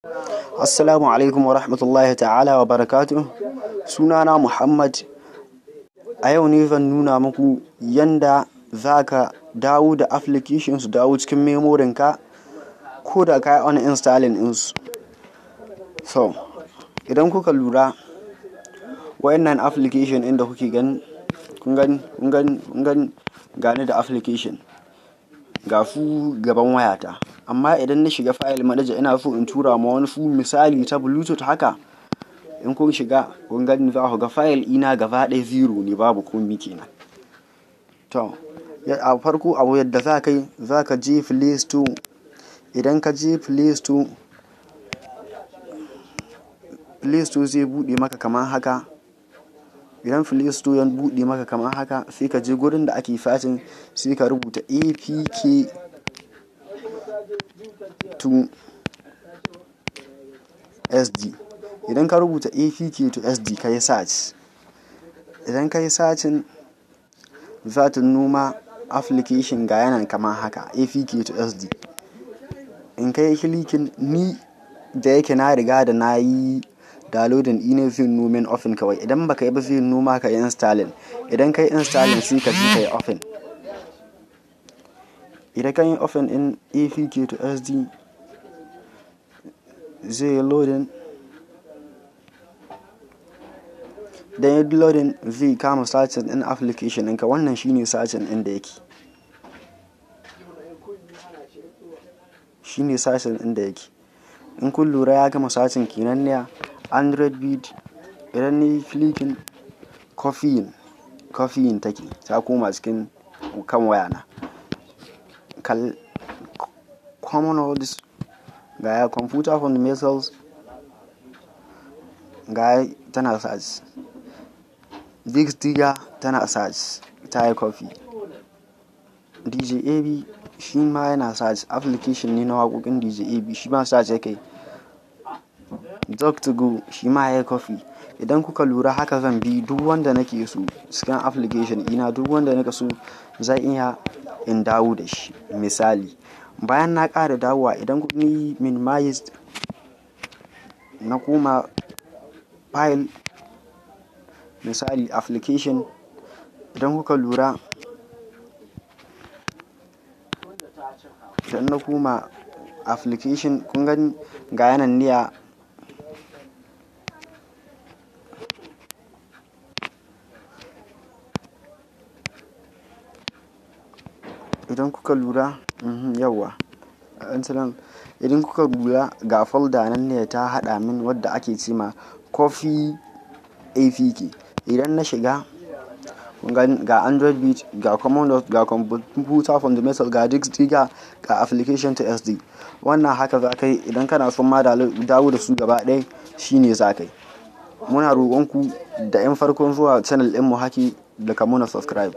Assalamu alaikum wa rahmatullahi ta'ala wa barakatuh. Sunana Muhammad. A yau ne zan nuna muku yanda za ka dawo da application su dawo cikin memorin ka ko da ka yi uninstalling ɗinsu. So, idan kuka lura, wayannan application ɗin da kuke gani, kun gani, kun gani, kun gani, gani da application. Ga su gaban wayata. Amma idan na shiga file manager ina so in tura ma wani su misali ta Bluetooth haka. In kun shiga, kun gani, za ku ga file ina gaba ɗaya zero ne, babu komi kenan. To, a farko abu yadda za ka yi, za ka je Play Store. Idan ka je Play Store, Play Store zai buɗe maka kamar haka. Idan Play Store ya buɗe maka kamar haka, sai ka je gurin da ake searching, sai ka rubuta APK to SD. Idan ka rubuta APK to SD ka yi search. Idan ka yi searching, za ta nuna application ga yanan kamar haka, APK to SD. In ka yi clicking, ni da yake na riga da na yi downloading ina zai numin open kawai. Idan baka yi ba, zai nuna ka yi installing. Idan ka yi installing, sai ka je ka yi open. Idan ka yi open in APK to SD, zai yi loading. Idan ya yi loading, zai kama searching ɗin application ɗinka. Wannan shine searching ɗin da yake. Shine searching ɗin da yake. In kun lura, ya gama searching kenan ne. Android Beat, idan nayi clicking, copying, copying take ta koma cikin kan wayana. Kal common words, ga ya Computer Fundamentals, ga tana search. Disk Digger tana search, ta yi copy. DJ AB shi ma yana search, application ne na waƙoƙin DJ AB, shi ma search yake. Doc2Go shi ma ya yi copy. Idan kuka lura, haka zan bi duk wanda nake so cikin application ina, duk wanda nake so zan iya in dawo da shi. Misali, bayan na ƙara dawowa, idan kun yi minimize na koma file, misali application, idan kuka lura, idan na koma application, kun gani ga yanan niya. Idan kuka lura, yauwa. Idan kuka lura, ga folder nan ne ta haɗa min wadda ake ce ma Coffee APK. Idan na shiga, kun gani ga Android Beat, ga Common Dot, ga Computer Fundamental, ga Disk Digger, ga application to SD. Wannan haka za ka yi idan kana son ma dawo da su gaba ɗaya, shine za ka yi. Muna roƙon ku da 'yan farkon zuwa channel ɗin mu haki da ka muna subscribe.